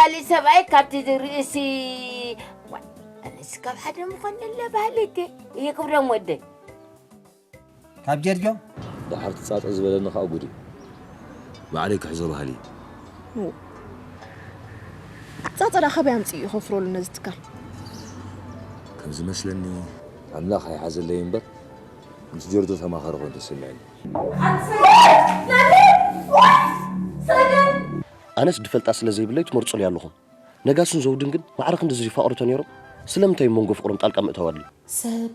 ካሊእ ሰብኣይ ካብቲ ርእሲ። ዋይ፣ ኣነስ ካብ ሓደ ምኾን እለ ባህሊት እየ ክብሮም ወደይ። ካብ ጀርጆ? ደሓር ትጻጸ ዝበለኒ ከኣ ጉድ እዩ። ባዕለይ ክሕዞ ባህሊ እዩ። ጻጸ ደኣ ካበይ ኣምጺኡ እዩ ከፍረሉ ነዚ ትካል? ከም ዝመስለኒ ኣምላኽ ኣይሓዘለይ እምበር፣ ምስ ጀርጆ ተማኸረ ኮይኑ ተሰሚዐኒ። ኣነስ ድፈልጣ ስለ ዘይብለይ ትመርጹለይ ኣለኹም። ነጋሱን ዘውድን ግን ማዕረ ክንድዚ ዝፋቐሩ ተነይሮም፣ ስለምንታይ ኣብ መንጎ ፍቕሮም ጣልቃ ምእታው ኣድልዩ? ሰብ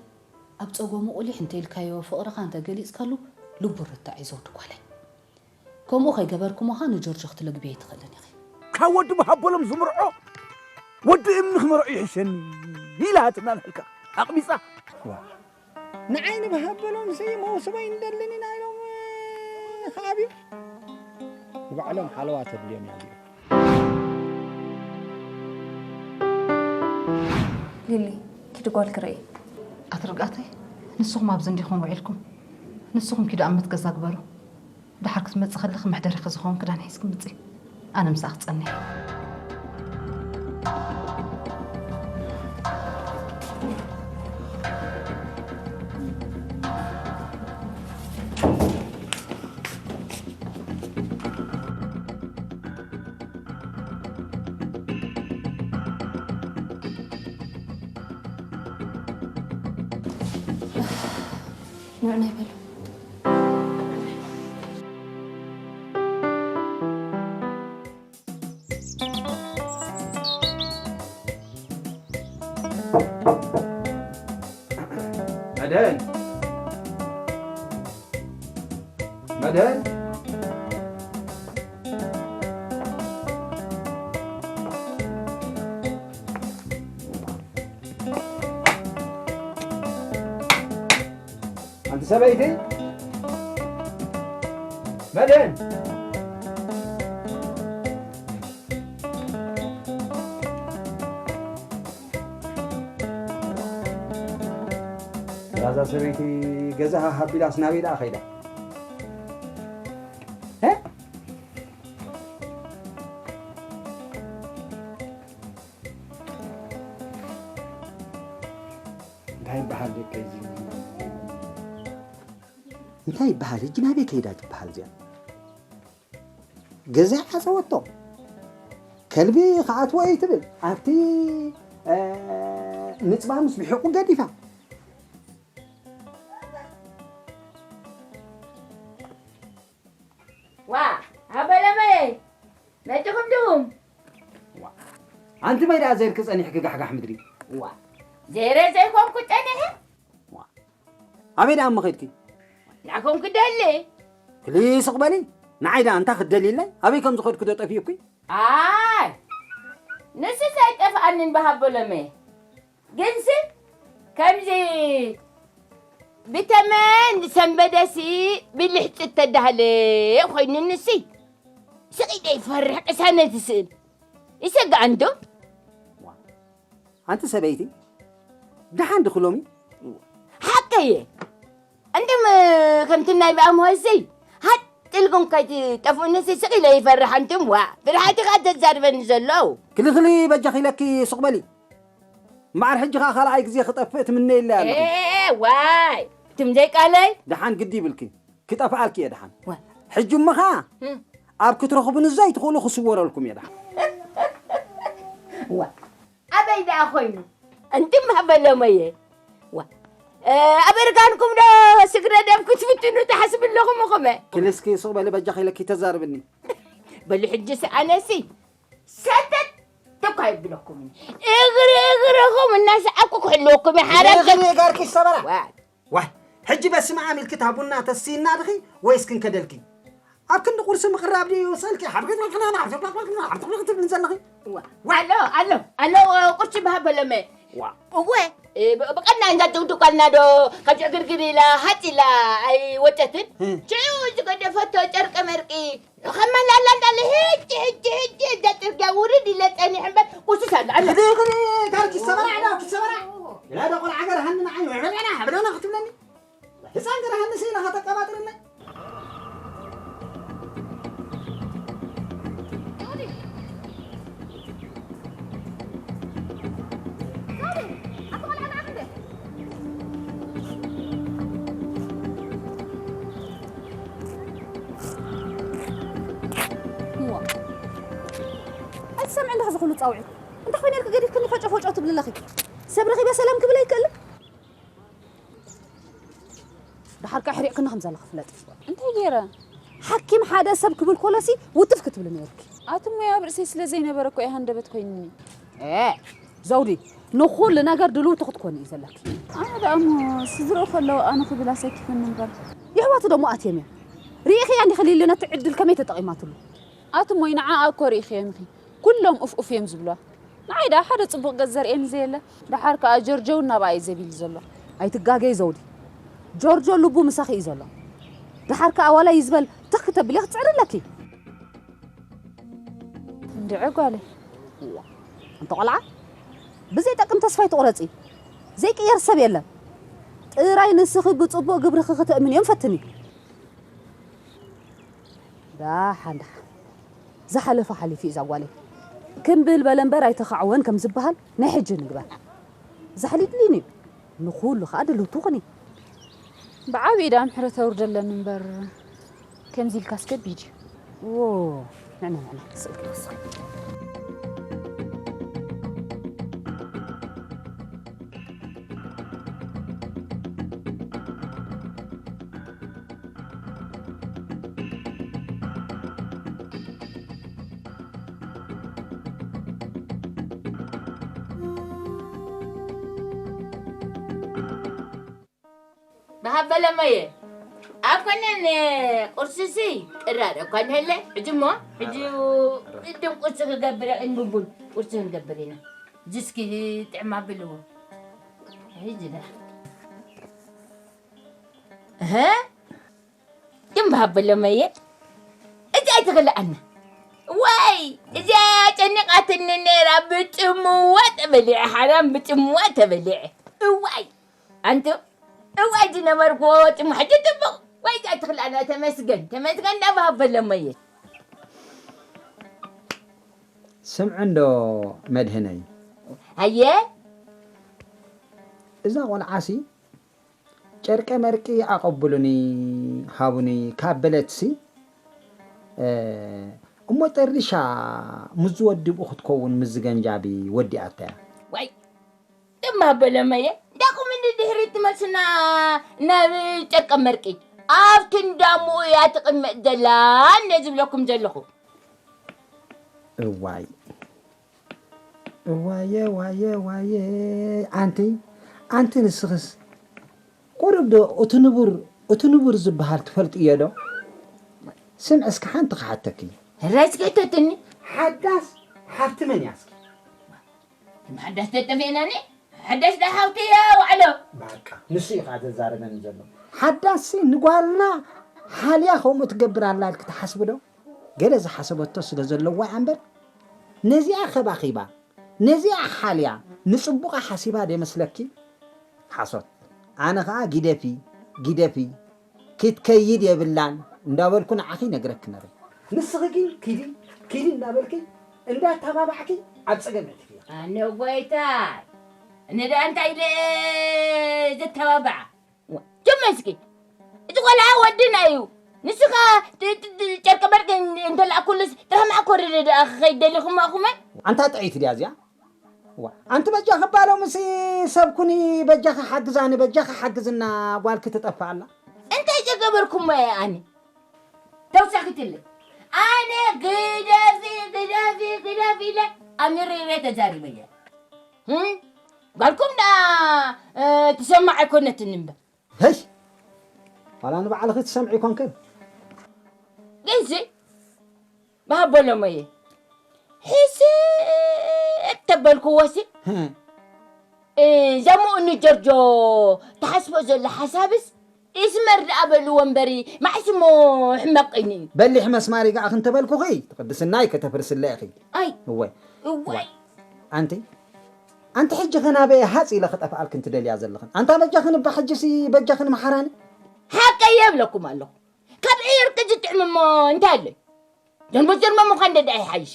ኣብ ጸገሙ ቁሊሕ እንተ ኢልካዮ፣ ፍቕርኻ እንተ ገሊጽካሉ፣ ልቡ ርታዕ እዩ ዘውዲ ጓለይ። ከምኡ ከይገበርኩሞ ኸኣ ንጆርጆ ክትለግብዮ ኣይትኽእልን ኢኺ። ካብ ወዲ መሃበሎም ዝምርዖ ወዲ እምኒ ክመርዖ ይሕሸኒ ኢላ ትናንሕልካ ኣቕቢጻ። ዋ፣ ንዓይ ንበሃበሎም ሲ መውስቦ ይንደልን ኢና ኢሎም፣ እ፣ ክኣብዩ። ንባዕሎም ሓለዋ ተድልዮም እዮም። ሊሊ፣ ኪዲ ጓል ክርኢ። ኣቲ ርግኣተይ፣ ንስኹም ኣብዚ እንዲኹም ውዒልኩም። ንስኹም ኪዱ ኣብ መትገዛ ግበሩ። ደሓር ክትመጽእ ከለኺ መሕደሪኺ ዝኸውን ክዳን ሒዝኪ ምጺ። ኣነ ምሳኺ ክጸንሕ። ንዑ ናይ በሉ። መድህን! መድህን! ኣንቲ ሰበይቲ፣ መድህን! እዛ ሰበይቲ ገዛኣ ሃቢላስ ናበይ ደኣ ከይዳ? እ? እንታይ ይበሃል ደቀይ እዚ? እንታይ ይበሃል? ሕጂ ናበይ ከይዳ ትበሃል እዚኣ? ገዛ ዓጸወቶ። ከልቢ ክኣትዎ እዩ ትብል። ኣብቲ፣ እ፣ ንጽባ ምስ ብሒቑ ገዲፋ። ዋ፣ ኣበለመ፣ መጺኹም ዲኹም? ዋ፣ ኣንቲ መይ ደኣ ዘይርኪ ጸኒሕኪ ጋሕጋሕ ምድሪ? ዋ፣ ዘይረ ዘይኮንኩ ጸኒሐ? ዋ፣ ኣበይ ደኣ እሞ ኸድኪ? ናኹም ክደሊ። ክሊ ስቕ በሊ። ንዓይ ደኣ እንታይ ክትደልይለይ? ኣበይ ከም ዝኸድኩ ዶ ጠፊኡኪ? ኣይ፣ ንስስ ኣይጠፍኣንን በሃበሎመ። ግንሲ ከምዚ ብተመን ዝሰንበደሲ ብልሕጺ እተዳህለ ኮይኑንሲ ስቕ ኢለ ይፈርሕ ቅሳነት ዝስእል። ይሰግኣ እንዶ። ኣንቲ ሰበይቲ፣ ደሓን ድኺ ሎሚ? ሓቀየ። እንድም ከምቲ ናይ ብኣምሆሲ ሃጥ ኢልኩም ከይትጠፍኡኒ ስቕ ኢለ ይፈርሕ። ኣንቱም ዋ፣ ፍርሓት ኢኻ ተዛርበኒ ዘሎ። ክልኽሊ በጃኺ ኢለኪ ስቕ በሊ። እምበኣር ሕጂ ኸኣ ካልኣይ ግዜ ክጠፍእ ትምነይለይ ኣለኺ። ኤ፣ ዋይ፣ ትም ዘይቃለይ። ደሓን ግዲ ይብልኪ፣ ክጠፍኣልኪ እየ ደሓን። ዋ። ሕጂ እሞ ኸኣ እም። ኣብ ክትረኽቡኒ ዘይትኽእሉ ክስወረልኩም እየ ደሓን። ዋ። ኣበይ ደኣ ኮይኑ? እንድም ሃበሎመየ። ዋ። እ፣ ኣብ እርጋንኩም ዶ ስግረ ደም ክትፍትኑ ትሓስቡ ኣለኹም እኹመ? ክልስኪ ስቕ በሊ በጃኺ ኢለኪ ተዛርብኒ። በሉ ሕጂስ ኣነሲ ሰተት እኳ ይብለኩም። እግሪ እግርኹም እናሰዓብኩ ክሕልወኩም እየ። ሓረም እግሪ እግርኪ ሰበራ። ዋ። ዋይ፣ ሕጂ በስመ ኣብ ኢልኪ እታ ቡና ተስይና ድኺ ወይስ ክንከደልኪ? ኣብ ክንዲ ቁርሲ ምቕራብ ድዩ ስእልኪ ሓብሪክ ትብሊ ዘለኺ? ዋ፣ ኣሎ፣ ኣሎ፣ ኣሎ፣ ቁርሲ በሃበለመ። ዋ። እወ፣ እ፣ ብ-፣ ብቐና እንዳ ትውድእ ጓልና ዶ ካብ ዕግርግር ኢላ ሃጽ ኢላ ኣይወጸትን? እ። ሽዑ ዝገደፈቶ ጨርቀ መርቂ ከመላላ እንዳለ፣ ሕጂ፣ ሕጂ፣ ሕጂ፣ እዛ ጽርግያ ውርድ ኢለ ጸኒሐ እምበር፣ ቁስስ ኣለ፣ ኣለ። ግዲ፣ ግዲ፣ ታርኪ ሰበራ፣ ዕዳ፣ ኪ ሰበራ። ዕዳ፣ ዕዳ፣ ቆልዓ ገር ሃኒ ንዓይ፣ ዕዳ፣ ዕዳ፣ ዕዳ፣ ዕዳ ክትብለኒ? ህፃን ገር ሃኒ ስኢና ከተቀባጥርለይ? ከም ዕንዳኽ ዝኽሉ ጻውዒት እንታይ ኮይነ ኢልክ ገዲፍክኒ ፈጮ ፈጮ ትብሊ ኣለኺ? ሰብ ረኺበ ሰላም ክብል ኣይክእልን? ደሓር ከኣ ሕሪቕክኒ ከም ዘለኺ ፍለጢ። እንታይ ገይረ? ሓኪም ሓደ ሰብ ክብል ኮለሲ ውትፍ ክትብሊ ነይርኪ። ኣቲ እሞ ኣብ ርእሰይ ስለ ዘይነበረ እኮ እዩ ሃንደበት ኮይኑኒ። ኤ፣ ዘውዲ፣ ንኹሉ ነገር ድልውቲ ክትኮኒ እዩ ዘለኪ። ኣነ ደኣ እሞ ስዝረኡ ከለዉ ኣነ ክብል ኣሰኪፍኒ እምበር። የሕዋቱ ደሞ ኣትዮም እዮም። ርኢኽያ እንዲኺ ሊሊ ነቲ ዕድል ከመይ ተጠቒማትሉ? ኣቲ እሞ ንዓኣ እኮ ርኢኽዮም ኢኺ። ኩሎም ኡፍ ኡፍ እዮም ዝብልዋ። ንዓይ ደኣ ሓደ ጽቡቕ ገጽ ዘርእየኒ ዘየለ። ደሓር ከኣ ጆርጆ እውን ናብኣ እዩ ዘቢሉ ዘሎ። ኣይትጋገይ ዘውዲ። ጆርጆ ልቡ ምሳኺ እዩ ዘሎ። ደሓር ከኣ ዋላ ይዝበል ትኽ ክተብልዮ ክትጽዕሪ ኣለኪ። እንድዒ ጓለይ። እዋ፣ ኣንቲ ቆልዓ፣ ብዘይጠቅም ተስፋ ኣይትቑረጺ። ዘይቅየር ሰብ የለን። ጥራይ ንስኺ ብጽቡቕ ግብርኺ ክተእምንዮም ፈትኒ። ደሓን ደሓን። ዝሓለፈ ሓሊፉ እዩ እዛ ጓለይ። ክምብል በለ እምበር ኣይተኻዕወን ከም ዝበሃል ናይ ሕጂ ንግበር። ዛሕሊ ድልዩኒ እዩ። ንኹሉ ኸኣ ድልውቲ ኩኒ። ብዓብዪ ደኣ ምሕረት ኣውርደለን እምበር ከምዚ ኢልካስ ከቢድ እዩ። ዎ፣ ንዕና ንዕና ስእሊ። ብሃበለመየ ኣኮነን ቁርስሲ ቅራር እኳ እንሄለ ሕጂ እሞ ሕጂ ቅድም ቁርሲ ክገብር እንብቡን ቁርሲ ክንገብር ኢና። ጅስኪ ጥዕማ ብልዎ ሕጂ ዳ እህ ድም ብሃበለመየ እዚ ኣይትኽልኣና ወይ እዚኣ ጨኒቓትኒ ነይራ። ብጭምዋ ተበሊዐ ሓራም ብጭምዋ ተበሊዐ። እዋይ ኣንቱ እዋይ ዝነበርኩዎ ጽሙ ሕጂ ጽቡቕ ወይ ኣይትኽልኣና። ተመስገን ተመስገን እንዳባሃበለመየ ስምዒ እንዶ መድህነይ ኣየ እዛ ቆልዓሲ ጨርቀ መርቂ ኣቐብሉኒ ሃቡኒ ካብ በለትሲ እሞ ጠሪሻ ምስ ዝወድብኡ ክትከውን ምስ ዝገንጃቢ ወዲኣታያ። ዋይ ድማ በለመየ ዳኹም እንዲ ድሕሪት ትመልሱና ናብ ጨርቀ መርቂ ኣብቲ እንዳምኡ እያ ትቕመጥ ዘላ እንደ ዝብለኩም ዘለኹ። እዋይ እዋየ ዋየ ዋየ ኣንቲ ኣንቲ ንስኽስ ቁሩብ ዶ እቲ ንቡር እቲ ንቡር ዝበሃል ትፈልጥዮ ዶ? ስምዒ እስኪ ሓንቲ ክሓተኪ። ሕራይ እስኪ ሕተትኒ። ሓዳስ ሓፍቲ መን እያ እስኪ? ሓዳስ ተጠፊእናኒ ሓዳስ ዳ ሓውቲ እያ ዋዕሎ። በቃ ንሱ እዩ ከዓ ዘዛርበኒ ዘሎ። ሓዳስሲ ንጓልና ሓልያ ከምኡ ትገብር ኣላ ኢልኪ ትሓስቢ ዶ? ገለ ዝሓሰበቶ ስለ ዘለዋ እያ እምበር ነዚኣ ከባኺባ ነዚኣ ሓልያ ንጽቡቓ ሓሲባ ዶ ይመስለኪ? ሓሶት። ኣነ ኸኣ ግደፊ ግደፊ ክትከይድ የብላን እንዳበልኩ ንዓኺ ይነግረኪ ነረ። ንስኺ ግን ኪዲ ኪዲ እንዳበልኪ እንዳተባባዕኪ ኣብ ጸገም የእትኽያ። ኣነ ጎይታይ ኣነ ደኣ እንታይ ኢለ ዘተባብዓ? ጀመ እስኪ እቲ ቆልዓ ወድና እዩ። ንስኻ ጨርቂ በርቂ እንተለኣኩሉስ ጥራሕ መዓኮሪ ደኣ ክኸይድ ደሊኹም ኣኹመ? ኣንታ ጥዕይቲ ድያ እዚኣ? ዋ ኣንቲ በጃኺ ባሎምሲ ሰብ ኩኒ በጃኺ ሓግዛኒ በጃኺ ሓግዝና ጓልኪ ትጠፍእ ኣላ። እንታይ ዘገበርኩሞ እየ ኣነ? ተውሳኺትለይ ኣነ ግደፊ ግደፊ ግደፊ ኢለ ኣሚሪረ ተዛሪበያ። ጓልኩም ደኣ ትሰማዕ ኣይኮነትን እምበር። ሄይ! ዋላ ንባዕልኺ ትሰምዒ ኮንክን። ግንሲ ባሃቦሎሞየ ሕስብ ተበልክዎሲ እዛ ምኡኒ ጀርጆ ትሓስቦ ዘሎ ሓሳብስ ይስመር ደኣ በልዎ እምበሪ መዓስ እሞ ሕመቕ ኮይኑ እዩ። በሊሕ መስማር ይግኣኺ እንተበልኩኺ ትቕድስናይ ከተፍርስለ ኢኺ። ኣይ እወ እወይ ኣንቲ ኣንቲ ሕጂ ኸ ናበይ ሃጽ ኢለ ክጠፍኣልክን ትደልያ ዘለኽን? ኣንታ በጃኽን እባ ሕጂሲ በጃኽን መሓራኒ። ሓቀይ የብለኩም ኣለኹ። ካብ ዕርቂ ዝጥዕም እሞ እንታይ ኣሎ? ጀርሞ ጀርሞ ምዃን ደዳ ይሓይሽ።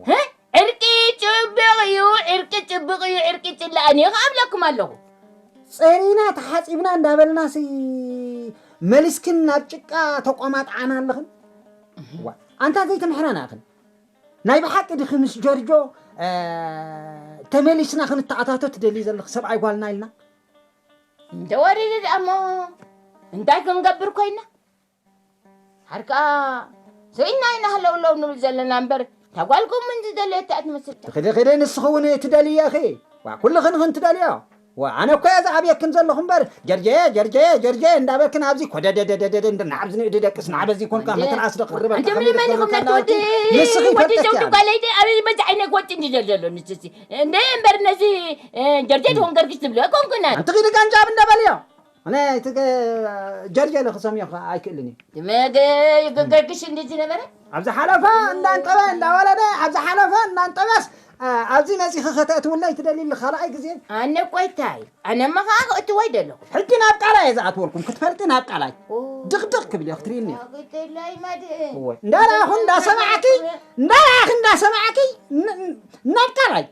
ህ? ዕርቂ ጽብቕ እዩ፣ ዕርቂ ጽብቕ እዩ፣ ዕርቂ ጽላእን እዩ ክኣብለኩም ኣለኹ። ጸሪና ተሓጺብና እንዳበልናሲ መሊስክን ናብ ጭቃ ተቋማጥዓና ኣለኽን። ዋ፣ ኣንታ ዘይትምሕረና ኢኽን። ናይ ብሓቂ ድኺ ምስ ጆርጆ፣ እ፣ ተመሊስና ክንተኣታቶ ትደልዪ ዘለኺ ሰብኣይ ጓልና ኢልና? እንተወሪዱ ደኣ እሞ እንታይ ክንገብር ኮይና? ሓር ከኣ ስኢልና ኢና ህለውለው ንብል ዘለና እምበር፣ እታ ጓልኩም ምን ዝደለየት እያ ትመስል። ትኽዲ ኽዲ ንስኺ እውን ትደልያ ኢኺ። ዋ፣ ኩልኽን ኽን ትደልዮ። ዋ፣ ኣነ እኮ እየ ዝኣብየክን ዘለኹ እምበር፣ ጀርጀየ፣ ጀርጀየ፣ ጀርጀየ እንዳበልክን ኣብዚ ኮደደደደደደ እንደ ናዕብ ዝንእዲ ደቅስ ናዕብ እዚ ኮንካ እንዴ? መተንኣስ ደቕርበልካ ኣንተ ምን ከመይ መን ኢኹም ገርካ ነቲ ወዲ? ናበልክን። ንስኺ ወዲ ፈተኪ ሹም ኣነ። ጓለይቲ ኣበይ በዚ ዓይነት ወዲ እንዲ ዘሎ ንስሲ? እንደ እምበር ነዚ፣ እ፣ ጀርጀ ትኾን ገርግሽ ትብሎ ኣይኮንኩን ኣነ። ኣንቲ ኺዲ ጋንጃብ እንደበልዮ። ኣነ እቲ ገ-፣ ጀርጀ ኢለ ክሰምዮ ከ-፣ ኣይክእልን እየ። ትመገ ይገገርግሽ እንዲ ዝነበረ? ኣብ ዝሓለፈ እንዳንጠበ እንዳወለደ፣ ኣብ ዝሓለፈ እንዳንጠበስ፣ ኣ-፣ ኣብዚ መጺኺ ከተእትውለይ ትደሊ ካልኣይ ግዜ? ኣነ እኮ ኣይታይ፣ ኣነማ ኸዓ ክእትዎ ኣይደለኹ። ሕጂ ናብ ቃላይ እየ ዝኣትወልኩም፣ ክትፈልጢ ናብ ቃላይ። ኦ። ድቕድቕ ክብል እየ፣ ክትርእይኒ። ኣግተላይ ማድእ። እወ። እንዳረኣኹ እንዳሰማዕኪ፣ እንዳረኣኺ እንዳሰማዕኪ፣ ን-፣ ን-፣ ናብ ቃላይ።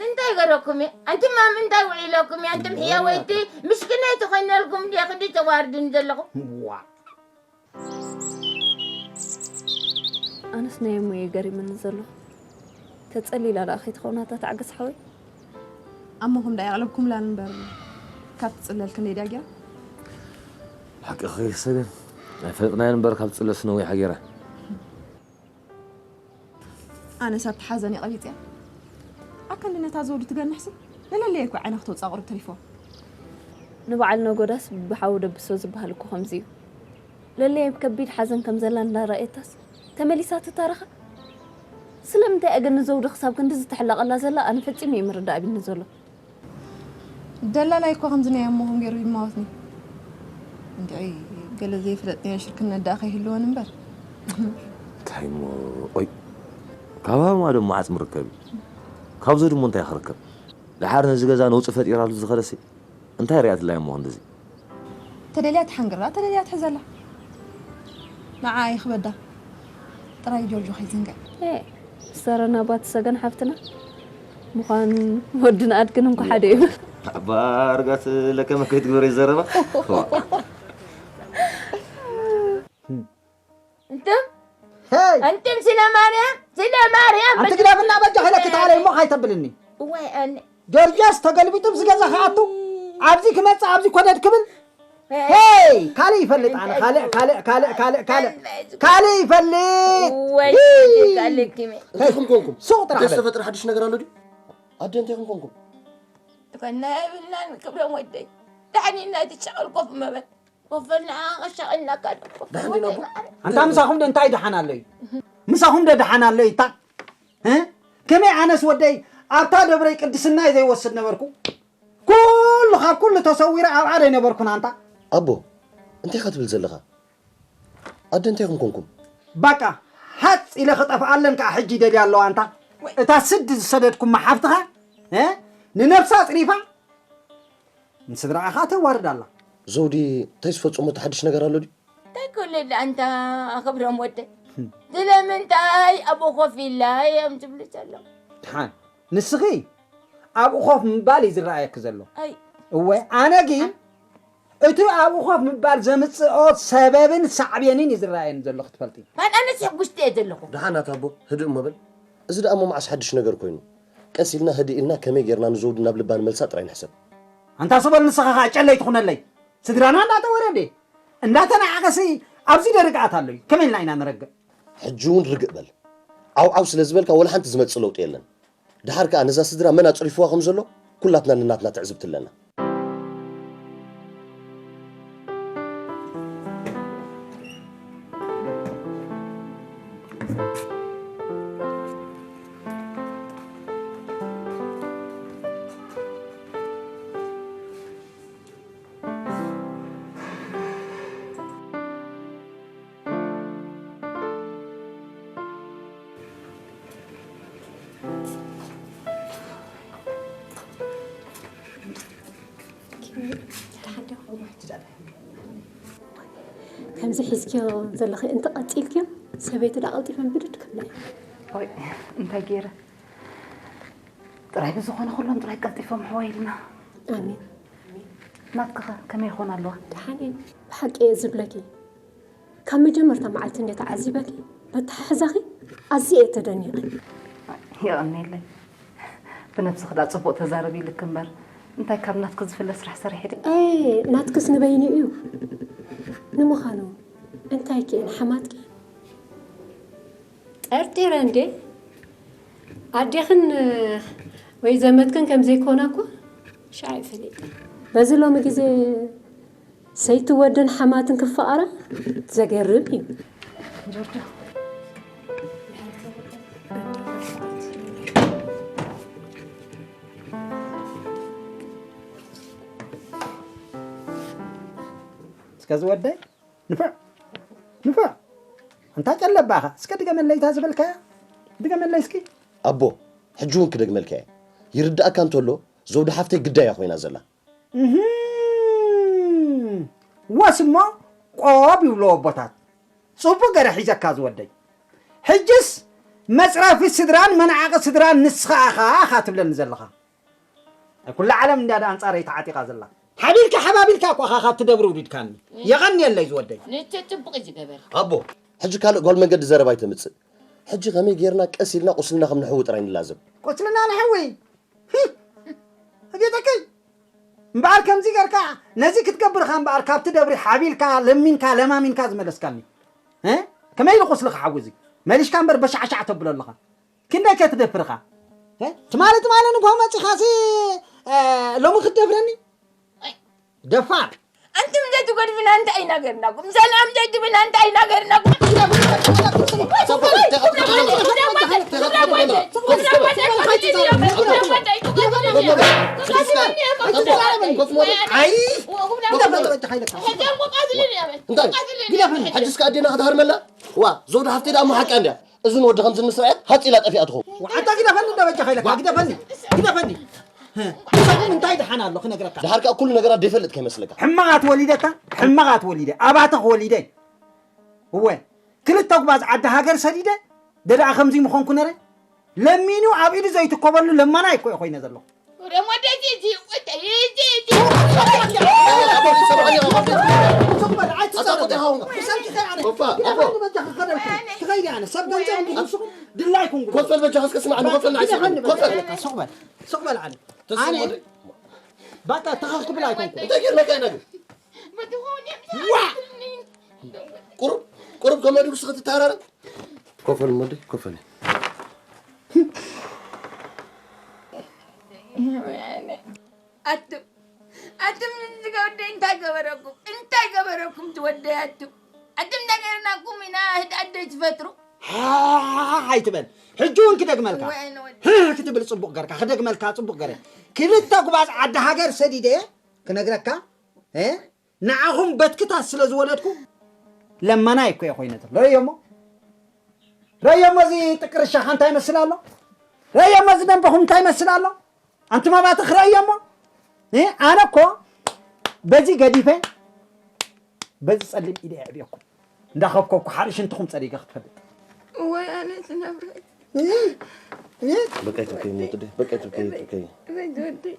እንታይ ገረኩም እየ? ኣንትማ ምንታይ ውዒለኩም እየ? ኣንትም ሕያወይቲ ምስኪናይ ተኾይነልኩም እንዲ ክዲ ተዋርድን ዘለኹም? ዋ። ኣነስ ናይ እሞ እየ ገሪመኒ ዘሎ። ተጸሊላ ደኣ ከይትኸውን ኣታ ተዓገስ ሓወይ። ኣሞኹም ደኣ የቕለብኩምላን እምበር ካብ ትጽለል ክንደይ ደኣ ገይራ? ሓቅኺ ሰገን። ኣይፈለጥናዮን እምበር ካብ ትጽለልስ ነዊሓ ገይራ። ኣነስ ኣብቲ ሓዘን እየ ቀቢጸያ። ኣከንዲ ነታ ዘውዲ ትገንሕሲ ንለለየ እኮ ዓይና ክተውጽኣ ቁሩብ ተሪፍዋ። ንበዓል ነጎዳስ ብሓዊ ደብሶ ዝበሃል እኮ ከምዚ እዩ። ለለየ ኣብ ከቢድ ሓዘን ከም ዘላ እንዳረኣየታስ ተመሊሳ ትታረኻ? ስለምንታይ እያ ግን ንዘውዲ ክሳብ ክንድዚ ትሕለቐላ ዘላ? ኣነ ፈጺሙ እዩ ምርዳእ ኣቢኒ ዘሎ። ደላላይ እኮ ከምዚ ናይ ኣሞኹም ገይሩ ይማወትኒ። እንድዒ ገለ ዘይፍለጥናዮ ሽርክነት ደኣ ከይህልወን እምበር። እንታይ እሞ፣ ቆይ፣ ካብ ሃማ ደሞ ዓጽሚ ርከብ እዩ። ካብዞ ድሞ እንታይ ክርከብ? ደሓር ነዚ ገዛ ነውጺ ፈጢራሉ ዝኸደሲ እንታይ ሪኣትላ እሞ እንደዚ? ተደልያ ትሓንግራ፣ ተደልያ ትሕዘላ። ንዓ ይኽበዳ። ጥራይ ጆርጆ ከይትዝንግዕ። ኤ፣ ሰረና ባት ሰገን ሓፍትና ምዃን ወድን ኣድግን እንኳ ሓደ እዩ። ኣባ ርጋት ለከመ ከይትግበሪ ዘረባ። እንትን ሄይ! እንትን ስለ ማርያም፣ ስለ ማርያም ኣንቲ ግዳፍና በጃ ኸለኪ ተዓለይ እሞ ካይተብልኒ። እዋይ ኣነ። ጆርጆስ ተገልቢጡ ኣብዚ ገዛ ክኣቱ፣ ኣብዚ ክመጽእ፣ ኣብዚ ኮደድ ክብል። ሄይ! ካልእ ይፈልጥ ኣነ፣ ካልእ፣ ካልእ፣ ካልእ፣ ካልእ፣ ካልእ። ካልእ ይፈልጥ! ወይ ሂይ! ካልእ ኪመ። እንታይ ከም ኮንኩም? ሱቕ ጥራሕ እንታይ በል። ዝተፈጥረ ሓድሽ ነገር ኣሎ ድዩ? ኣደ እንታይ ከም ኮንኩም? ትኾና የብልናን ክብሮም ወደይ። ዳሕኒና እቲ ሸቐል ኮፍ መበል። ኮፈልና ሸቐልናካ ኮፍ ደሓን ዲና ኣቦ? መበል። ኣንታ ምሳኹም ዶ እንታይ ደሓን ኣሎ እዩ? ምሳኹም ዶ ደሓን ኣሎ እዩ? እታ እ? ከመይ ኣነስ ወደይ ኣብታ ደብረይ ቅድስናይ ዘይወስድ ነበርኩ? ኩሉ ካብ ኩሉ ተሰዊረ ኣብኣ ዶ ኣይነበርኩን ኣንታ? ኣቦ፣ እንታይ ኢኻ ትብል ዘለኻ? ኣደ እንታይ ኢኹም ኮንኩም? ባቃ፣ ሃጽ ኢለ ክጠፍኣለን ከኣ ሕጂ ይደልያ ኣለዋ ኣንታ። ወይ። እታ ስድ ዝሰደድኩማ ሓፍትኻ፣ እ? ንነብሳ ኣጽሪፋ ንስድራኣ ከኣ ተዋርድ ኣላ። ዘውዲ፣ እንታይ ዝፈጸሞ እቲ ሓድሽ ነገር ኣሎ ድዩ? እንታይ ክህሉ ኣንታ ክብሮም ወደይ? ስለምንታይ ኣብኡ ኮፍ ኢላ እዮም ዝብሉ ዘለዉ? ደሓን፣ ንስኺ ኣብኡ ኮፍ ምባል እዩ ዝረኣየኪ ዘሎ። ኣይ። እወ፣ ኣነ ግን እቲ ኣብኡ ኮፍ ምባል ዘምጽኦ ሰበብን ሳዕቤንን እዩ ዝረኣየኒ ዘሎ ክትፈልጢ። ማን ኣነስ ሕጉስቲ እየ ዘለኹ። ደሓን ኣታ ኣቦ፣ ህድእ እሞ በል። እዚ ደኣ እሞ መዓስ ሓድሽ ነገር ኮይኑ? ቀስ ኢልና ህድእ ኢልና ከመይ ጌርና ንዘውዲ ናብ ልባ ንመልሳ ጥራይ ንሕሰብ። ኣንታ ሱበል ንስኻ ኸኣ ጨለይ ትኹነለይ። ስድራና እንዳተወረደ፣ እንዳተናዓቐሲ ኣብዚ ደርግኣት ኣሎዩ። ከመይ ኢልና ኢና ንረግእ? ሕጂ እውን ርግእ በል። ዓው ዓው ስለ ዝበልካ ወላ ሓንቲ ዝመጽእ ለውጢ የለን። ደሓር ከኣ ነዛ ስድራ መን ኣጽሪፍዋ ከም ዘሎ ኩላትና ነናትና ትዕዝብቲ ኣለና። ከምዚ ሒዝክዮ ዘለኺ እንተቐጺልክዮ፣ ሰበይቲ ደኣ ቀልጢፈን ብድድ ክብላ እየን። ኦይ፣ እንታይ ገይረ? ጥራይ ብዝኾነ ኩሎም ጥራይ ቀልጢፎም ኣሕዋይ ኢልና። ኣሜን። ናትክኸ ከመይ ይኾን ኣለዋ? ደሓን እየን። ብሓቂ እየ ዝብለኪ። ካብ መጀመርታ መዓልቲ እንደ ተዓዚበኪ፣ በተሓሕዛኺ ኣዝየ እየ ተደኒቐ። የቐንየለይ። ብነብስኺ ዳ ጽቡቕ ተዛረቢ ኢልክ እምበር እንታይ ካብ ናትኪ ዝፍለ ስራሕ ሰሪሒ ዲ? ኣይ ናትክስ ንበይኑ እዩ። ንምዃኑ እንታይ ክእን ሓማትኪ? ጠርጢረ እንዴ ኣዴኽን ወይ ዘመድክን ከም ዘይኮና እኮ ሻዕ ፈሊጠ። በዚ ሎሚ ግዜ ሰይቲ ወደን ሓማትን ክፈቐራ ዘገርም እዩ። ጆርጆ እስከ ዝወደይ ንፍዕ ንፍዕ እንታ ጨለባኻ እስከ ድገመለይ እታ ዝበልካያ ድገመለይ እስኪ። ኣቦ ሕጂ እውን ክደግመልካ እየ። ይርድኣካ እንተሎ ዘውዲ ሓፍተይ ግዳያ ኮይና ዘላ። እህም፣ ወስ እሞ ቆብ ይብሉ ኣቦታት። ጽቡቕ ገረ ሒዘካ ዝወደይ። ሕጅስ መጽረፊ ስድራን መናዓቒ ስድራን ንስኻ ኢኻ ኢኻ ትብለኒ ዘለኻ። ኩላ ዓለም እንድያ ደኣ ኣንጻረይ ተዓጢቓ ዘላ። ሓቢልካ ሓባቢልካ እኮ ኢኻ ካብቲ ደብሪ ውሪድካኒ። የቐንየለይ ዝወደይ። ንሱ ጽቡቕ እዩ ዝገበር። ኣቦ፣ ሕጂ ካልእ ጓል መንገዲ ዘረባ ኣይተምጽእ። ሕጂ ከመይ ጌርና ቀስ ኢልና ቁስልና ከም ንሕዊ ጥራይ ንላዘብ። ቁስልና ንሕዊ? እቤተከይ እምበኣር ከምዚ ገርካ ነዚ ክትገብርካ እምበኣር ካብቲ ደብሪ ሓቢልካ ለሚንካ ለማሚንካ ዝመለስካኒ እ? ከመይ ኢሉ ቁስልኻ ሓዊ እዚ መሊሽካ እምበር በሻዕሻዕ ተብሎ ኣለኻ ክንደይ ከ ትደፍርኻ እ? ትማሊ ትማሊ ንግሆ መፂኻሲ እ፣ ሎሚ ክትደፍረኒ ደፋር ኣንቱም ዘይትጎድፍና እንታይ ኢና ገርናኩም? ሰላም ዘይትብልና እንታይ ኢና ገርናኩም? ሕጅስ ከኣ ኣዴና ክትሃርመላ ዋ ዞዶ ሓፍተይ ደኣ ሓቂ እንድያ እዚ ንወዲ ከምዚ ምስራያ ሃፂላ ጠፊኣ ትኸውን ኣታ ግደፈኒ እንዳ በጃኻ ኢለካ ግደፈኒ ግደፈኒ ሰጉም እንታይ ደሓን ኣሎ ክነግረካ ድሓር ከኣ ኩሉ ነገራት ደይፈልጥ ከይመስለካ ሕማቓት ወሊደታ ሕማቓት ወሊደ ኣባተኽ ወሊደ እወ ክልተ ጉባዝ ዓዲ ሃገር ሰዲደ ደደኣ ከምዚ ምኾንኩ ነረ ለሚኑ ኣብ ኢዱ ዘይትኮበሉ ለማና ይኮ ኮይነ ዘለኹ ድላይ ኮንኩ ኮፈል በጃ እስከ ስማዕ ኮፈል ናይ ኮፈል ስቅበል ስቅበል ዓለ ኣነ ባታ ተኸፍ ክብል ኣይኮንኩ እንታይ ጌርና ካይና ግን ቁሩብ ቁሩብ ከመ ድግስ ክትተሃራረ ኮፈል ሞዲ ኮፈል ኣቱም ኣቱም ንዝገወደይ እንታይ ገበረኩም እንታይ ገበረኩም ትወደይ ኣቱም ኣቱም እንታይ ገርናኩም ኢና ህድኣት ዶ ትፈጥሩ ኣይትበል ሕጂ እውን ክደግመልካ ክትብል ፅቡቅ ገርካ ክደግመልካ ፅቡቅ ገረ ክልተ ጉባዝ ዓዲ ሃገር ሰዲደ ክነግረካ ንዓኹም በትክታት ስለ ዝወለድኩ ለማናይ እኮ እየ ኮይነ ዘሎ ረእዮሞ ረእዮሞ እዚ ጥቅርሻኻ እንታይ ይመስል ኣሎ ረእዮሞ እዚ ደንበኹም እንታይ ይመስል ኣሎ ኣንቱም ኣባትኽ ረእዮሞ ኣነ እኮ በዚ ገዲፈ በዚ ጸሊም ኢደ የዕብየኩም እንዳኸብከብኩ ሓሪ ሽንትኹም ጸሪገ ክትፈልጥ ወይ ኣነ ዝነብረ በቃ ይትብከይ ሞት ደ በቃ ይትብከይ ይትብከይ ዘይትወደይ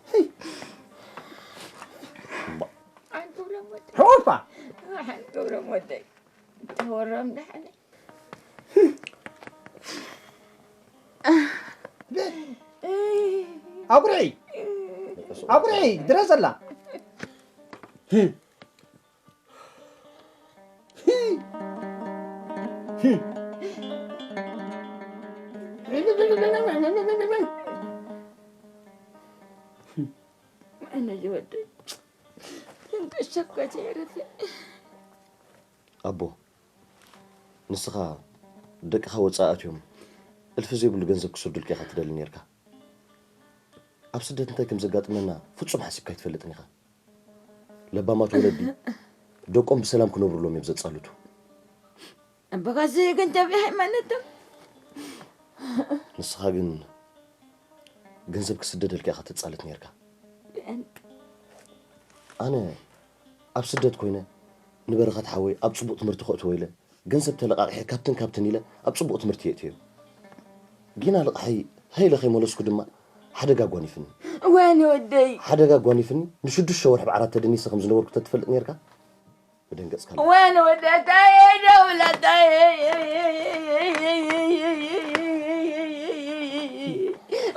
ሕቁፋ ሓንገብሮም ወደይ ተወሮም ደሓነ ኣጉርዒ ኣጉርዒ ድረ ዘላ ኣነ ዝወደይ እንቅሸኮት የረፈ ኣቦ ንስኻ ደቅኻ ወጻኢ ኣትዮም እልፊ ዘይብሉ ገንዘብ ክሰዱልካ ኢኻ ትደሊ ነርካ ኣብ ስደት እንታይ ከም ዘጋጥመና ፍጹም ሓሲብካ ኣይትፈልጥን ኢኻ ለባማት ወለዲ ደቆም ብሰላም ክነብሩሎም እዮም ዘጻልቱ ኣቦኻሲ ገንዘብ ሃይማኖቶም ንስኻ ግን ገንዘብ ክስደደልካ ኢኻ ተጻልት ነርካ ኣነ ኣብ ስደት ኮይነ ንበረኸት ሓወይ ኣብ ጽቡቕ ትምህርቲ ከእትዎ ኢለ ገንዘብ ተለቓቒሐ ካብትን ካብትን ኢለ ኣብ ጽቡቕ ትምህርቲ የእትዮ ጌና ልቕሐይ ሃይለ ከይመለስኩ ድማ ሓደጋ ኣጓኒፍኒ ወይኒ ወደይ ሓደጋ ኣጓኒፍኒ ንሽዱሽተ ወርሒ ብዓራት ተደኒሰ ከም ዝነበርኩ ተትፈልጥ ነርካ ደንገጽካ ኣለኻ። ወይነ ወደይ ኣታየ ደውል ኣታየ።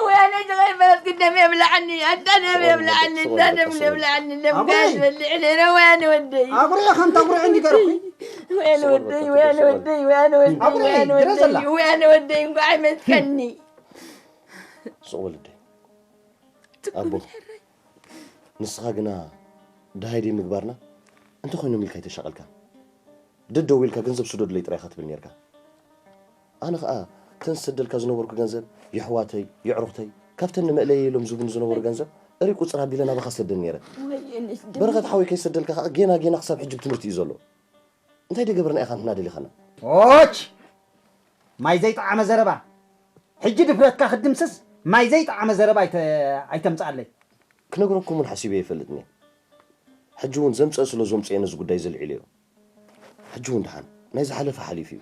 ወይነ ጅغير በለት ግደም የብልዓኒ ኣታ ደም የብልዓኒ ኣታ ደም የብልዓኒ ደም ኣጉሪ። ጋሽ በልዕ ነረ ወይነ ወደይ። ኣጉሪ ከምታ ኣጉሪ እንዲ ገርኩ። ወይነ ወደይ ወይነ ወደይ ወይነ ወደይ ኣጉሪ ወይነ ግረ ዘላ። ወደይ ወይነ ወደይ እንኳዕ ኣይመትከኒ። ሱቕ ወለደይ። ኣቦ፣ ትኩል ሕራይ። ንስኻ ግና ደሃይ ደይ ምግባርና እንተኾይኖም ኢልካ ኣይተሻቐልካ። ደደው ኢልካ ገንዘብ ስደዱለይ ጥራይ ኢኻ ትብል ኔርካ። ኣነ ኸኣ እተን ዝሰደልካ ዝነበርኩ ገንዘብ የሕዋተይ፣ የዕሩኽተይ፣ ካብተን ንመእለየ ኢሎም ዝብኑ ዝነበሩ ገንዘብ እሪ ቁጽር ኣቢለ ናባኻ ሰደን ኔረ። ወየነሽ ደም። በረኸት ሓወይ ከይሰደልካ ኸኣ ጌና ጌና ክሳብ ሕጂ ብትምህርቲ እዩ ዘሎ። እንታይ ደገበርና ኢኻ ንሕና ደሊኻና? ኦች! ማይ ዘይጠዓመ ዘረባ። ሕጂ ድፍረትካ ክትድምስስ ማይ ዘይጠዓመ ዘረባ ኣይተ-፣ ኣይተምጽኣለይ። ክነግረኩም እውን ሓሲበ ኣይፈልጥን እየ። ሕጂ እውን ዘምጽኦ ስለ ዘምጽኦ ነዚ ጉዳይ ዘልዒለዮ። ሕጂ እውን ደሓን፣ ናይ ዝሓለፈ ሓሊፉ እዩ።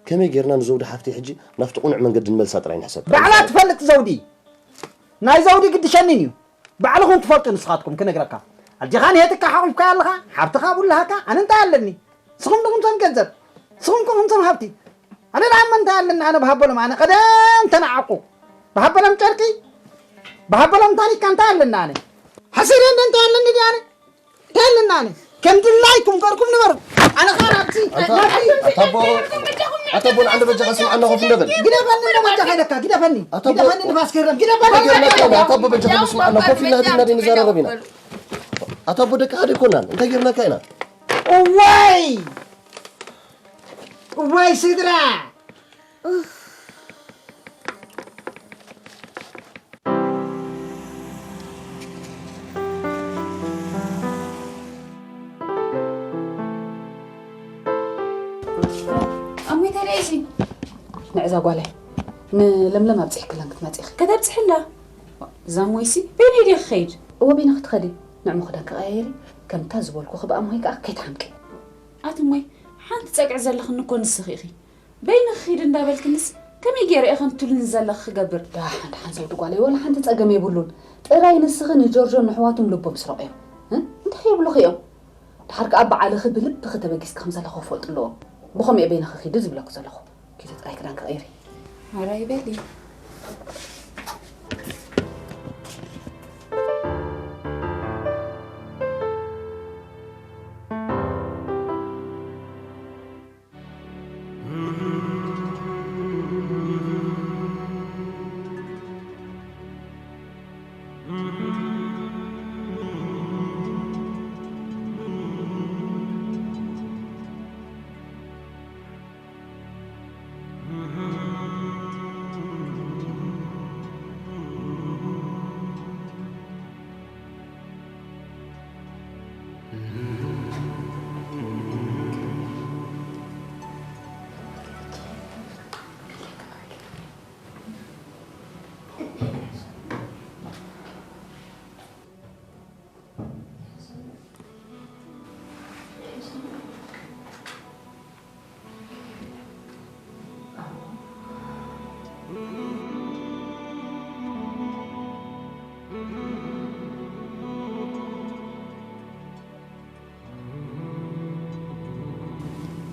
ከመይ ጌርና ንዘውዲ ሓፍተይ ሕጂ ናብቲ ቅኑዕ መንገዲ ንመልሳ ጥራይ ንሕሰብ። ባዕላ ትፈልጥ ዘውዲ። ናይ ዘውዲ ግድሸኒን እዩ። ባዕልኹም ትፈልጡ ንስኻትኩም ክነግረካ። ኣጀኻ ንሄትካ ሓቑፍካ ኣለኻ፣ ሓብትኻ ኣብኡ ኣለሃካ፣ ኣነ እንታይ ኣለኒ? ንስኹም ዲኹም ቶም ገንዘብ? ንስኹም ዲኹም ቶም ሃብቲ? ኣነ ደኣ እሞ እንታይ ኣለኒ ኣነ ብሃበሎም ኣነ ቀደም ተናዓቑ። ብሃበሎም ጨርቂ፣ ብሃበሎም ታኒካ እንታይ ኣለኒ ኣነ? ሓሲረ እንደ እንታይ ኣለኒ ድኣ ኣነ? እንታይ ኣለኒ ኣነ? ከም ድላይኩም ገርኩም ንበሩ። ኣነ ኸኣ ናብቲ፣ ኣታ-፣ ናብቲ ኣታ ኣቦ፣ ኣታ ኣቦ ንዓንደ በጃኻ ስምዓና ኮፍ እንደ በል። ግደፈኒ እንደ በጃኻ ኢለካ፣ ግደፈኒ። ኣታ ኣቦ፣ ግደፈኒ ንፋስ ከይረም፣ ግደፈኒ። እንታይ ጌርናካ ኢና? ኣታ ኣቦ በጃኻ ስምዓና ኮፍ ኢልና ድና ድና ንዘራረብ ኢና። ኣታ ኣቦ ደቅኻ ደይኮናን፣ እንታይ ጌርናካ ኢና? እዋይ! እዋይ ስድራ! ኣሞይ፣ እንታይ ደኣ ኢልኪ? ንዕዛ ጓለይ፣ ንለምለም ኣብጺሕክለን ክትመጺ ኢኺ። ከተብጽሕላ? እዛ እሞይሲ በይነይ ድየ ክኸይድ? እወ፣ በይንኺ ትኸዲ። ንዕሞ ክዳን ክቐያይሪ፣ ከምታ ዝበልኩኺ ብኣሞይ ከኣ ከይትሓምቂ። ኣቲ እሞይ፣ ሓንቲ ጸግዒ ዘለኽኒ እኮ ንስኺ ኢኺ። በይንኺ ኺድ እንዳበልክንስ ከመይ ገይረ እየ ከምቲ ትብልኒ ዘለኺ ክገብር? ደሓን ደሓን ዘውዲ ጓለይ፣ ወላ ሓንቲ ጸገም የብሉን። ጥራይ ንስኺ ንጆርጆን ንሕዋቱን ልቦም ስረቕዮም። እ? እንታይ የብሉኺ እዮም? ደሓር ከኣ ብዓልኺ ብልብኺ ተበጊስኪ ከም ዘለኺ ክፈልጡ ኣለዎም። ብኸምኡ እየ በይንኺ ኺዲ ዝብለኪ ዘለኹ። ኪዲ ጥራይ ክዳንኪ ቀይሪ። ሕራይ በሊ።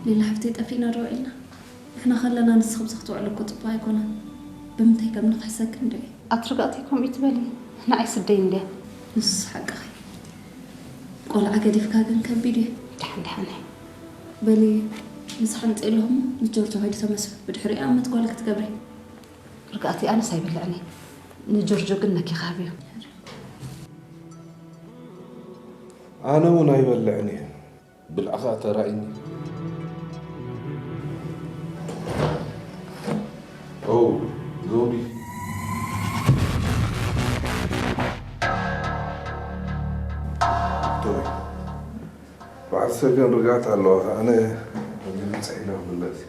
ሊላ ሓፍተይ፣ ጠፊእና ዶ ውዒልና? ንሕና ከለና ንስኺ ብዚ ክትውዕሊ እኮ ጽቡቕ ኣይኮነን። ብምንታይ ከም ንኽሕሰኪ እንድዒ። ኣቲ ርግኣተይ ከምኡ ይትበሊ፣ ንዓይ ስደይ እንድያ። ንሱስ ሓቅኺ። ቆልዓ ገዲፍካ ግን ከቢድ እዩ። ደሓን ደሓን። በሊ፣ ምሳሕ ኣምፅእለኹ እሞ ንጆርጆ ከይዱ ተመስሉ። ብድሕሪኡ ኣመት ጓል ክትገብሪ። ርግኣተይ ኣነስ ኣይበልዕን እየ። ንጆርጆ ግን ነኪ ክሃብዮ። ኣነ እውን ኣይበልዕን እየ። ብልዕኻ ተራእይኒ። ኦ፣ ዞዲ። ቶይ። በዓል ሰገን ርግኣት ኣለዋ። ኣነ መግቢ ጸሒና ክምለስ።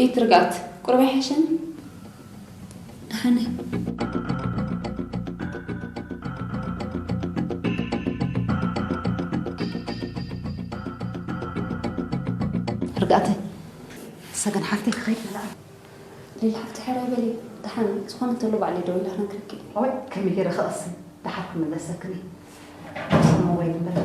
ኢት ርግኣት፣ ቁሩብ ኣይሓሸን? ኣነ ርግኣተይ፣ ሰገን ሓፍተይ ክኸይድ ንላዕሊ። ሊሊ ሓፍቲ፣ ሕራይ በሊ። ደሓን ዝኾነ እንተሎ ባዕለይ ደዊለ ክነግረኪ። ወይ ከመይ ገይረ ክቐስን፣ ደሓር ክምለሰክን እየ። ሞባይል እምበር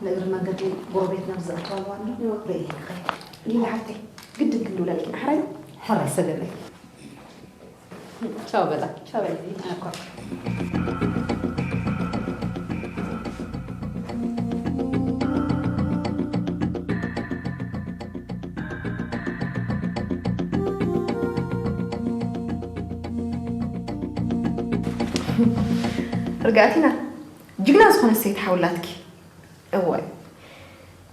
ንእግሪ መንገዲ ጎረቤትና ብዘእተዋሉ ኣሎ። ርእየ ክኸይድ። ሊሊ ሓፍተይ፣ ግድን ክንድውለልኪ ኢና፣ ሕራይ ዶ? ሕራይ ሰገነይ። ቻው በላ። ቻው በሊ። ኣኳ። ርግኣቲና፣ ጅግና ዝኾነ ሰይቲ ሓውላትኪ። እዋይ፣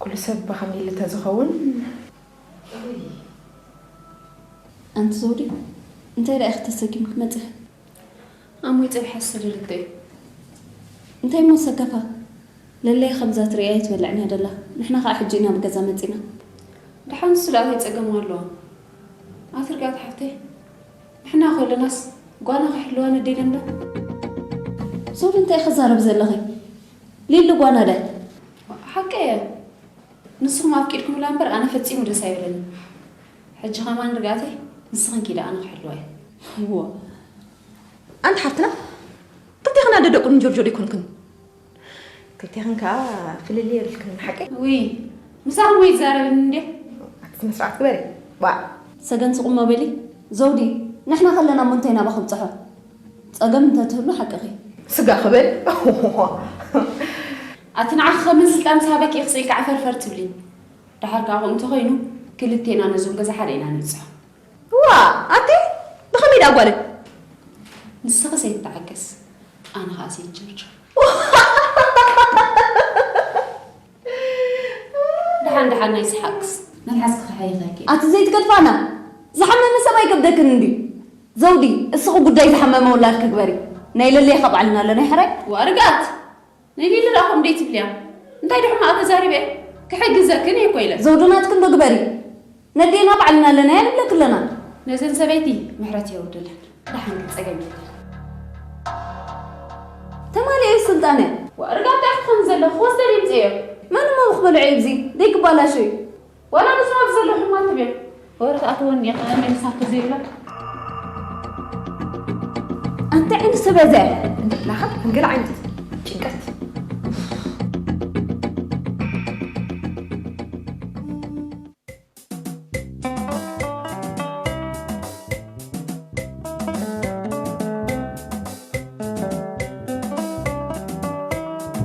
ኩሉ ሰብ ብኸምይ ኢሉ ተዝኸውን። ኣንቲ ዘውዲ፣ እንታይ ደኣ ኢኺ ተሰኪምኪ መጺኺ? ኣሞይ ጸብሐ ዝሰደደቶ እዩ። እንታይ እሞ ሰከፋ? ለለይ ከምዛ ትርእያ ኣይትበልዕን እያ ደላ። ንሕና ኸኣ ሕጂ ኢና ብገዛ መጺና። ደሓን ንሱ ደኣ እንታይ ጸገም ኣለዎ? ኣቲ ርግኣት ሓፍተይ፣ ንሕና ከለናስ ጓና ክሕልዋ ነዴለን ዶ? ሶሪ፣ እንታይ ኢኺ ክዛረቢ ዘለኺ? ሊሊ ጓና ዶ? ሓቀይ እየ። ንስኹም ኣፍቂድኩምላ እምበር ኣነ ፈጺሙ ደስ ኣይብለኒ። ሕጂ ኸማን ርግኣተይ፣ ንስኽን ኪዳ ኣነ ክሕልዋ እየ። እዎ። ኣንቲ ሓፍትና፣ ክልቴኽን ኣደ ደቁ ንጆርጆ ዶ ኣይኮንክን? ክልቴኽን ከኣ ፍልልይ የብልክን፣ ሓቀይ? ውይ፣ ምሳኹም ኣይዛረብን እንዴ? ኣቲ ስነ ስርዓት ግበሪ። ዋ። ሰገን ስቕ እሞ በሊ። ዘውዲ፣ ንሕና ከለና እሞ እንታይ ናባኺ ብጽሖ? ጸገም እንተትህሉ ሓቅኺ። ስጋ ክበል። ኣቲ ንዓኺ ከምን ስልጣን ዝሃበኪ ኢኺ ስኢልካ ዓፈርፈር ትብሊ። ደሓር ከኣ ከምኡ እንተኾይኑ፣ ክልቴና ነዞም ገዛ ሓደ ኢና ንብጽሖ። ዋ፣ ኣቲ ብኸመይ ደኣ ጓለይ? ንስኺ ሰይትተዓገስ፣ ኣነ ኸኣ ሰይት ጆርጆ። ደሓን ደሓን ናይ ሰሓቅስ መልሓስኪ ክሓይኸኪ። ኣቲ ዘይትገድፋና፣ ዝሓመመ ሰብ ኣይከብደክን እንድዩ። ዘውዲ፣ እስኺ ጉዳይ ዝሓመመ ውላድኪ ግበሪ። ናይ ለለይ ካብ ዓልና ኣለና፣ ይሕራይ? ዋ፣ ርግኣት! ንሊሊ ደኣ ከምኡ ደይ ትብልያ? እንታይ ድሕማቕ ተዛሪበ? ክሕግዘክን እየ እኮ ኢለ። ዘውዲ ናትክን ዶ ግበሪ። ነዴና ባዕልና ኣለና እያ ንብለኪ ኣለና። ነዘን ሰበይቲ ምሕረት የውርደለን። ደሓን ግን ጸገም የለን። ተማሊኤ ስልጣነ። ዋ፣ ርጋብ እንታይ ክትኾኒ ዘለኺ? ክወስደን ይምጽእ እየ። መን እሞ ክበልዖ እዩ እዚ? ደይ ክባላሾ እዩ። ዋላ ንስማት ዘለኹም ኣትብያ። ወረ ክኣትወኒ እየ፣ ከመይ ምሳቶ ዘይብላ። ኣንተ ዓይነት ሰብ እያ እዚኣ። እንድላኻ፣ እንገለ ዓይነት ጭንቀት።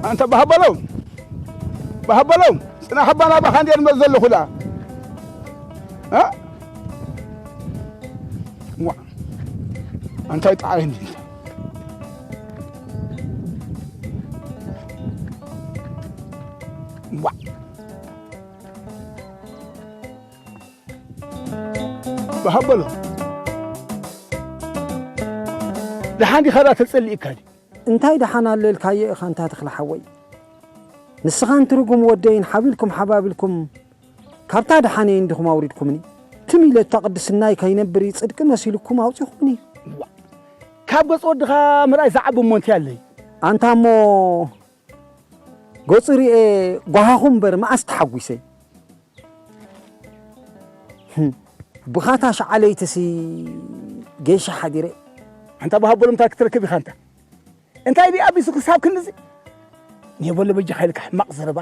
ኣንታ ባሃበሎም፣ ባሃበሎም፣ ጽናሕ ኣባ ናባኻ እንድየ ዝመጽእ ዘለኹ ደኣ። እ? ዋ፣ ኣንታይ ጣዕይ እንዲ። ዋ። ባሃበሎም። ደሓን ዲኻ ደኣ ተጸሊእካ ድዩ? እንታይ ደሓን ኣሎ ኢልካዮ ኢኻ ኣንታ ተኽለ ሓወይ? ንስኻን ትርጉም ወደይን ሓቢልኩም ሓባቢልኩም ካብታ ደሓነይ እንዲኹም ኣውሪድኩምኒ። ትም ኢለ እታ ቅድስናይ ከይነብር እዩ ጽድቂ መሲልኩም ኣውጺኹምኒ። ዋ፣ ካብ ገጽ ወድኻ ምርኣይ ዝዓቢ እሞ እንታይ ኣለይ? ኣንታ እሞ ገጹ ርኤ ጓሃኹ እምበር መኣስ ተሓጒሰ። ህም፣ ብኻታ ሸዓለይትሲ ጌሻ ሓዲረ። ኣንታ ብሃበሎም እንታይ ክትረክብ ኢኻ ኣንታ? እንታይ ድዩ ኣቢሱ ክሳብ ክንድዚ? ኔበሎ በጃኻ ኢልካ ሕማቕ ዘረባ።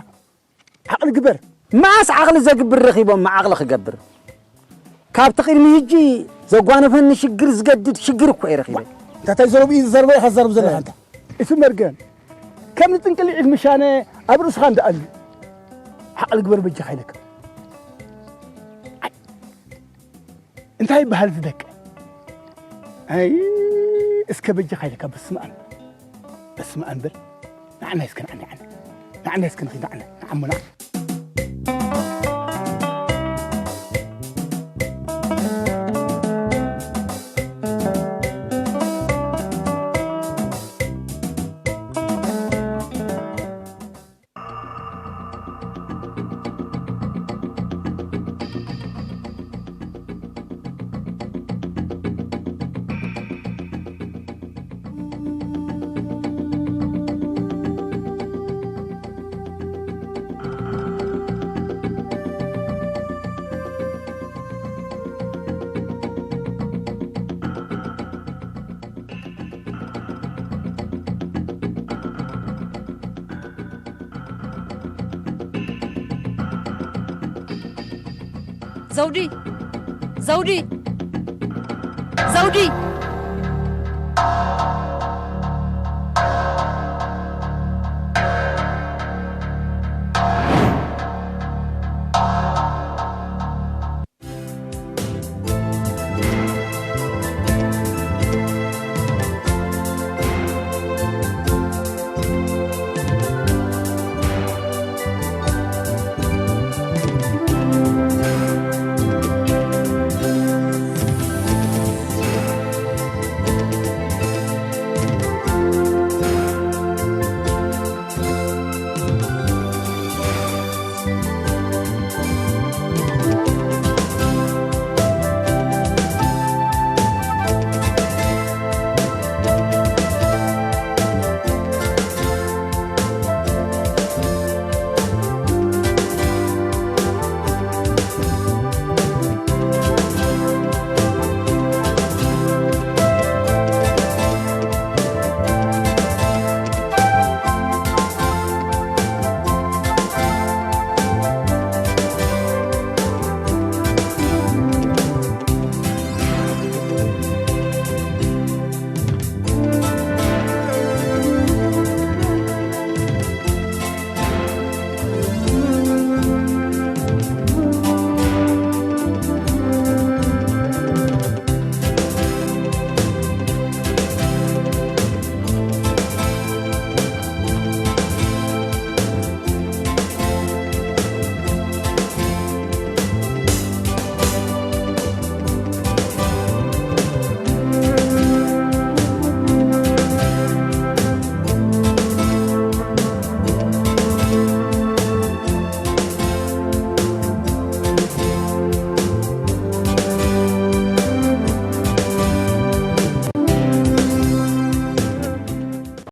ዓቕሊ ግበር። መኣስ ዓቕሊ ዘግብር ረኺቦም ዓቕሊ ክገብር? ካብቲ ቅድሚ ሕጂ ዘጓነፈኒ ሽግር ዝገድድ ሽግር እኮ እየ ረኺበ። እንታይ እንታይ ዘረብኡ እዩ ዝዘርቦ ኢኻ ትዛረብ ዘለኻ ኣንታ? እቲ መርገም ከም ንጥንቅልዒት ምሻነ ኣብ ርእስኻ እንዳኣሉ። ዓቕሊ ግበር በጃኻ ኢለካ። ኣይ፣ እንታይ ይበሃል እዚ ደቂ? ኣይ፣ እስከ በጃኻ ኢለካ በስመ ኣብ። በስመ ኣብ በል። ንዓና እስከ ንዓና፣ ንዓና። ንዓና እስከ ንኺድ ንዓና። ንዓሞ ንዓ። ዘውዲ! ዘውዲ! ዘውዲ!